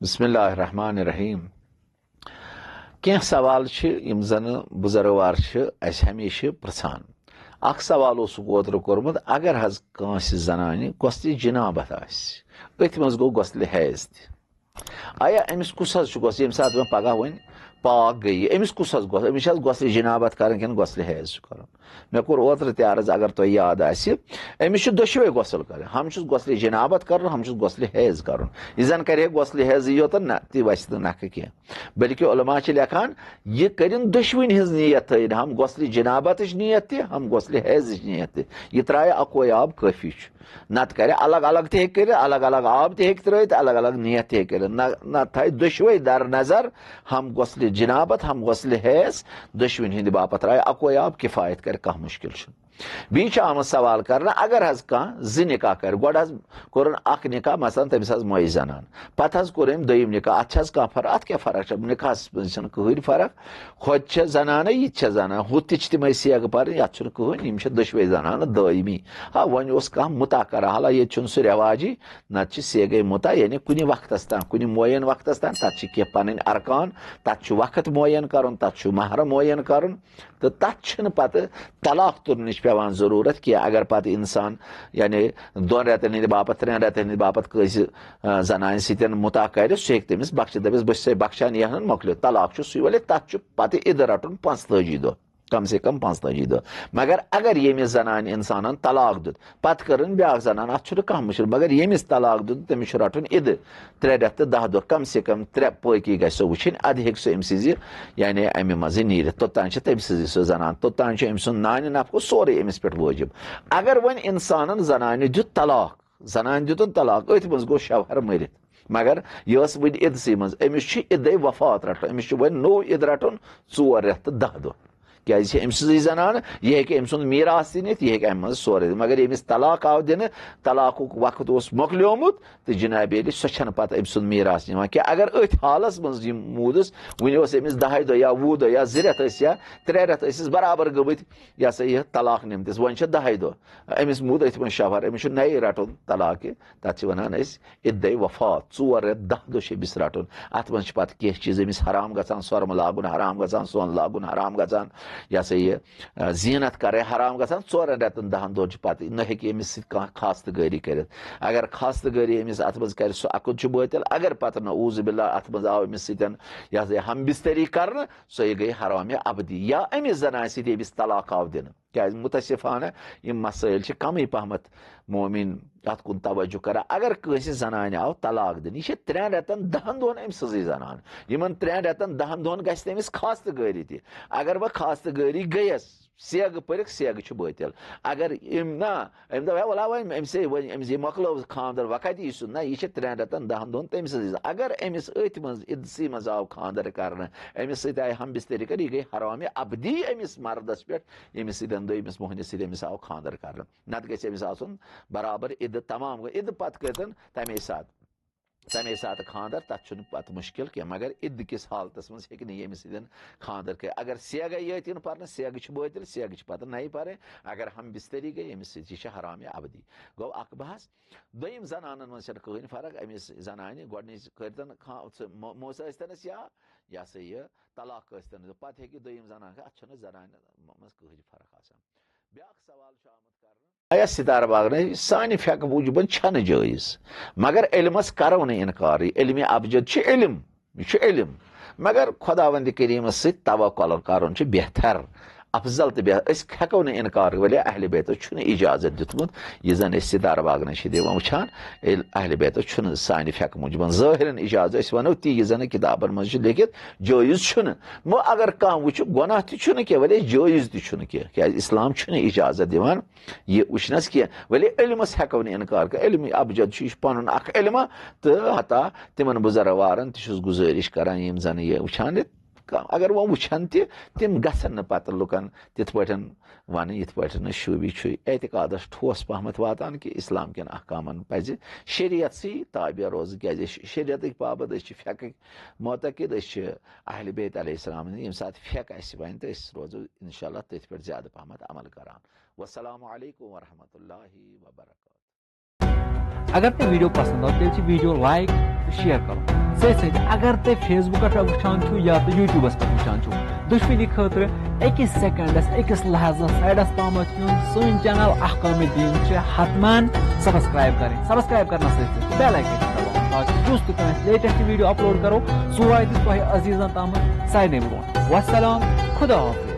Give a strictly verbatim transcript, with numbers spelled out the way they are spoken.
بسم اللہ الرحمن الرحیم۔ کینٛہہ سوال چھِ یِم زن بُزرگوار چھِ اَسہِ ہمیشہِ پرژھان۔ اکھ سوال اوسُکھ اوترٕ کوٚرمُت، اگر حظ کٲنٛسہِ زنانہِ غسلِ جنابت آسہِ، أتھۍ منٛز گوٚو غسلِ حیض تہِ۔ آیا أمِس کُس حظ چھُ غسل، ییٚمہِ ساتہٕ وۄنۍ پگاہ وۄنۍ پاک گٔیہِ، أمِس کُس حظ غسل، أمِس چھِ حظ غسلِ جنابت کرٕنۍ کِنہٕ غسلِ حیض چھُ کرُن؟ مےٚ کوٚر اوترٕ تہِ عرض، اگر تۄہہِ یاد آسہِ، أمِس چھُ دۄشوے غسل کرٕنۍ، ہم چھُس غسلِ جنابت کرُن، ہم چھُس غسلِ حیض کرُن۔ یہِ زن کرِ ہے غسلِ حیضٕے یوت، نہ تہِ وسہِ نہٕ نکھٕ کینٛہہ۔ بلکہِ علماء چھِ لیکھان، یہِ کٔرِن دۄشوٕنۍ ہٕنٛز نیت تھٲیِن، ہم غسلِ جنابتٕچ نیت تہِ، ہم غسلِ حیضٕچ نیت تہِ۔ یہِ ترایہِ اکوے آب کٲفی چھُ۔ نتہٕ کرِ الگ الگ تہِ ہیٚکہِ کٔرِتھ، الگ الگ آب تہِ ہیٚکہِ ترٲوِتھ، الگ الگ نیت تہِ ہیٚکہِ کٔرِتھ۔ نہ، نہ تھایہِ دۄشوے در نظر، ہم غسلِ جنابت، ہم غسلِ حیض، دۄشوٕنۍ ہٕنٛدِ باپتھ ترایہِ اکوے آب، کفایت کرِ، کانٛہہ مُشکل چھُنہٕ۔ بیٚیہِ چھُ آمُت سوال کرنہٕ، اگر حظ کانٛہہ زٕ نکاح کرِ، گۄڈٕ حظ کوٚرُن اکھ نکاح، مثلاً تٔمِس حظ مۄیہِ زنان، پتہٕ حظ کوٚر أمۍ دوٚیِم نکاح، اتھ چھِ حظ کانٛہہ فرق؟ اتھ کیٛاہ فرق چھِ؟ نکاحس منٛز چھنہٕ کٕہٕنۍ فرق، ہۄتہِ چھےٚ زنانہٕ، یہِ تہِ چھےٚ زنانہٕ، ہُتھ تہِ چھِ تِمے سیگہٕ پرٕنۍ، یتھ چھُنہٕ کٕہٕنۍ، یِم چھِ دۄشوے زنانہٕ دٲیمی۔ آ، وۄنۍ اوس کانٛہہ مُتاہ کران، حالانکہ ییٚتہِ چھُنہٕ سُہ رٮ۪واجی، نتہٕ چھِ سیگے مُتاہ، یعنی کُنہِ وقتس تام، کُنہِ معین وقتس تام، تتھ چھِ کینٛہہ پنٕنۍ ارکان، تتھ چھُ وقت معین کرُن، تتھ چھُ محرم معین کرُن۔ تہٕ تتھ چھِنہٕ پتہٕ طلاق تُلنٕچ پٮ۪وان ضروٗرت کینٛہہ۔ اگر پتہٕ انسان، یعنی، دۄن رٮ۪تن ہٕنٛدِ باپتھ، ترٛٮ۪ن رٮ۪تن ہٕنٛدِ باپتھ کٲنٛسہِ، آ، زنانہِ سۭتۍ مُتاہ کرِ، سُہ ہیٚکہِ تٔمِس بخشِتھ، دپٮ۪س، بہٕ چھسے بخشان، یہِ ہن مۄکلیو، طلاق چھُ سُے، ولے تتھ چھُ پتہٕ عدٕ رٹُن پانٛژتٲجی دۄہ، کم سے کم پانٛژتٲجی دۄہ۔ مگر اگر ییٚمِس زنانہِ انسانن طلاق دیُت، پتہٕ کٔرٕن بیٛاکھ زنان، اتھ چھُنہٕ کانٛہہ مُشکل، مگر ییٚمِس طلاق دیُت، تٔمِس چھُ رٹُن عدٕ۔ ترٛےٚ رٮ۪تھ تہٕ دَہ دۄہ، کم سے کم ترٛےٚ پٲکی گژھِ سۄ وٕچھِنۍ، اَدٕ ہیٚکہِ سۄ أمۍ سٕنٛزِ، یعنی اَمہِ منٛزٕے نیٖرِتھ۔ توٚتام چھِ تٔمۍ سٕنٛزٕے سۄ زنان، توٚتام چھُ أمۍ سُنٛد نانہِ نفقہٕ سورُے أمِس پٮ۪ٹھ وٲجِب۔ اگر وۄنۍ اِنسانن زنانہِ دیُت طلاق، زنانہِ دیُتُن طلاق، أتھۍ منٛز گوٚو شوہر مٔرِتھ، مگر یہِ ٲس وٕنہِ عِدسٕے منٛز، أمِس چھُ عِدے وفات رٹُن، أمِس چھُ وۄنۍ نوٚو عِد رٹُن ژور رٮ۪تھ تہٕ دَہ دۄہ۔ کیازِ چھِ أمۍ سٕنٛزٕے زنانہٕ، یہِ ہیٚکہِ أمۍ سُنٛد میٖراث تہِ نِتھ، یہِ ہیٚکہِ اَمہِ منٛز سورُے دِتھ۔ مگر ییٚمِس طلاق آو دِنہٕ، طلاقُک وقت اوس مۄکلیومُت، تہٕ جناب عٲلی، سۄ چھَنہٕ پتہٕ أمۍ سُنٛد میٖراث نِوان کینٛہہ۔ اگر أتھۍ حالس منٛز یِم موٗدُس، وٕنہِ اوس أمِس دَہے دۄہ یا وُہ دۄہ یا زٕ رٮ۪تھ ٲسۍ یا ترٛےٚ رٮ۪تھ ٲسِس برابر گٔمٕتۍ، یہِ ہسا یہِ طلاق نِمتِس، وۄنۍ چھِ دَہے دۄہ۔ أمِس موٗد أتھۍ منٛز شوہر، أمِس چھُ نَیہِ رَٹُن طلاق یہِ، تَتھ چھِ وَنان أسۍ عدے وفات۔ ژور رٮ۪تھ دَہ دۄہ چھِ أمِس رَٹُن۔ اَتھ منٛز چھِ پَتہٕ کینٛہہ چیٖز أمِس حرام گژھان، سۄرمہٕ لاگُن حرام گژھان، سۄن لاگُن حرام گژھان، یہِ ہسا یہِ، آ، زیٖنت کَرٕنۍ حرام گژھان۔ ژورَن رٮ۪تَن دَہَن دۄہَن چھِ پَتہٕ نہ ہیٚکہِ أمِس سۭتۍ کانٛہہ خاستہٕ گٲری کٔرِتھ۔ اگر خاستہٕ گٲری أمِس اَتھ منٛز کَرِ، سُہ اَکُن چھُ بٲطِل۔ اگر پَتہٕ نعوذ باللہ اَتھ منٛز آو أمِس سۭتۍ، یہِ ہسا یہِ، ہم بستری کَرنہٕ، سۄ یہِ گٔے حرامِ ابدی۔ یا أمِس زنانہِ سۭتۍ ییٚمِس طلاق آو دِنہٕ۔ کیازِ مُتاسفانہ یِم مسٲیل چھِ کمٕے پہمتھ مومن اتھ کُن توجہ کران۔ اگر کٲنٛسہِ زنانہِ آو طلاق دِنہٕ، یہِ چھِ ترٛٮ۪ن رٮ۪تن دہن دۄہن أمۍ سٕنٛزٕے زنان۔ یِمن ترٛٮ۪ن رٮ۪تن دہن دۄہن گژھِ تٔمِس خاستہٕ گٲری تہِ۔ اگر وۄنۍ خاستہٕ گٲری گٔیس، سیگہٕ پٔرِکھ، سیگہٕ چھُ بٲطِل۔ اگر أمۍ، نہ، أمۍ دوٚپ، "ہے، وَلہ وۄنۍ أمۍ سٕے، وۄنۍ أمۍ سٕے مۄکلٲو خانٛدر، وۄنۍ کَتہِ یی سُہ؟" نہ، یہِ چھِ ترٛٮ۪ن رٮ۪تن دہن دۄہن تٔمۍ سٕنٛزٕے زنان۔ اگر أمِس أتھۍ منٛز عِدسٕے منٛز آو خانٛدر کرنہٕ، أمِس سۭتۍ آیہِ ہم بستری کرنہٕ، یہِ گٔے حرامِ ابدی أمِس مردس پٮ۪ٹھ، ییٚمِس سۭتۍ دوٚیمِس موہنِس سۭتۍ أمِس آو خانٛدر کرنہٕ۔ نتہٕ گژھِ أمِس آسُن برابر عدٕ تمام۔ عدٕ پتہٕ کٔرتن تمے ساتہٕ، تمے ساتہٕ خانٛدر، تتھ چھُنہٕ پتہٕ مُشکل کینٛہہ۔ مگر عدٕ کِس حالتس منٛز ہیٚکہِ نہٕ ییٚمِس سۭتۍ خانٛدر کٔرِتھ۔ اگر سیگے یٲتۍ یِن پرنہٕ، سیگہٕ چھِ بٲطِل، سیگہٕ چھِ پتہٕ نَیہِ پرٕنۍ۔ اگر ہم بستری گٔے، ییٚمِس سۭتۍ، یہِ چھِ حرامِ ابدی۔ گوٚو اکھ بحث۔ دوٚیِم، زنانن منٛز چھنہٕ کٕہٕنۍ فرق۔ أمِس زنانہِ گۄڈٕنِچ کٔرتن خا-، ژٕ مو-، موسہٕ ٲسۍتنس یا، یہِ ہسا یہِ، طلاق ٲسۍتن، پتہٕ ہیٚکہِ دوٚیِم زنان، اتھ چھنہٕ زنانہِ منٛز کٕہٕنۍ فرق آسان۔ بیٛاکھ سوال چھُ آمُت کرنہٕ۔ آیا ستارٕ باغنے سانہِ فقہٕ موٗجوٗبن چھنہٕ جٲیز، مگر علمس کرو نہٕ انکار، یہِ علمِ ابجد چھُ علم، یہِ چھُ علم، مگر خداوند کریمس سۭتۍ توکل کرُن چھُ بہتر، افضل تہٕ بہتر۔ أسۍ ہٮ۪کو نہٕ انکار، ولے اہل بیتو چھُنہٕ اجازت دیُتمُت، یہِ زن أسۍ ستارٕ باغنے چھِ دِوان وٕچھان، ییٚلہِ اہل بیتو چھُنہٕ سانہِ فقہٕ موٗجوٗبن ظٲہرن اجازت، أسۍ ونو تی، یہِ زن کتابن منٛز چھُ لیکھِتھ، جٲیز چھُنہٕ۔ وۄنۍ اگر کانٛہہ وٕچھِ، گۄناہ تہِ چھُنہٕ کینٛہہ، ولے جٲیز تہِ چھُنہٕ کینٛہہ، کیازِ اسلام چھُنہٕ اجازت دِوان یہِ وٕچھنس کینٛہہ۔ ولے علمس ہٮ۪کو نہٕ انکار کٔرِتھ، علمِ ابجد چھُ، یہِ چھُ پنُن اکھ علمہ، تہٕ حتی تِمن بُزرگوارن تہِ چھُس گُزٲرِش کران، یِم زن یہِ وٕچھان، اگر وۄنۍ وٕچھن تہِ، تِم گژھن نہٕ پتہٕ لُکن تِتھ پٲٹھۍ ونٕنۍ، یِتھ پٲٹھۍ نہٕ شوٗبی چھُ۔ اعتقادس ٹھوس پہمتھ واتان کہِ اسلام کٮ۪ن احکامن پزِ شریعتسٕے تابع روزُن، کیازِ أسۍ چھِ شریعتٕکۍ پابند، أسۍ چھِ فقہٕکۍ معتقد، أسۍ چھِ اہل بیت علیہ السلام ہٕنٛدۍ۔ ییٚمہِ ساتہٕ فقہ اسہِ ونہِ، تہٕ أسۍ روزو انشاءاللہ تٔتھۍ پٮ۪ٹھ زیادٕ پہمتھ عمل کران۔ والسلام علیکم ورحمۃ اللہ وبرکاتہ۔ اگر تۄہہِ ویڈیو پسند آو، تیٚلہِ چھِ ویڈیو لایک تہٕ شیئر کرُن۔ سۭتۍ سۭتۍ اگر تُہۍ فیس بُکس پٮ۪ٹھ وٕچھان چھِو یا تہٕ یوٗٹیوٗبس پٮ۪ٹھ وٕچھان چھِو، دۄشوٕنی خٲطرٕ أکِس سیکنڈس، أکِس لحظس سایڈس پامتھ یُن، سٲنۍ چینل احکام دین چھِ حتماً سبسکرائب کرٕنۍ۔ سبسکرائب کرنس سۭتۍ سۭتۍ بیل آیکن تہِ دباوُن، تاکہ یُس تہِ کانٛہہ لیٹسٹ ویڈیو اپلوڈ کرو، سُہ واتہِ تۄہہِ عزیزن تام سارنٕے برونٛٹھ۔ والسلام، خدا حافظ۔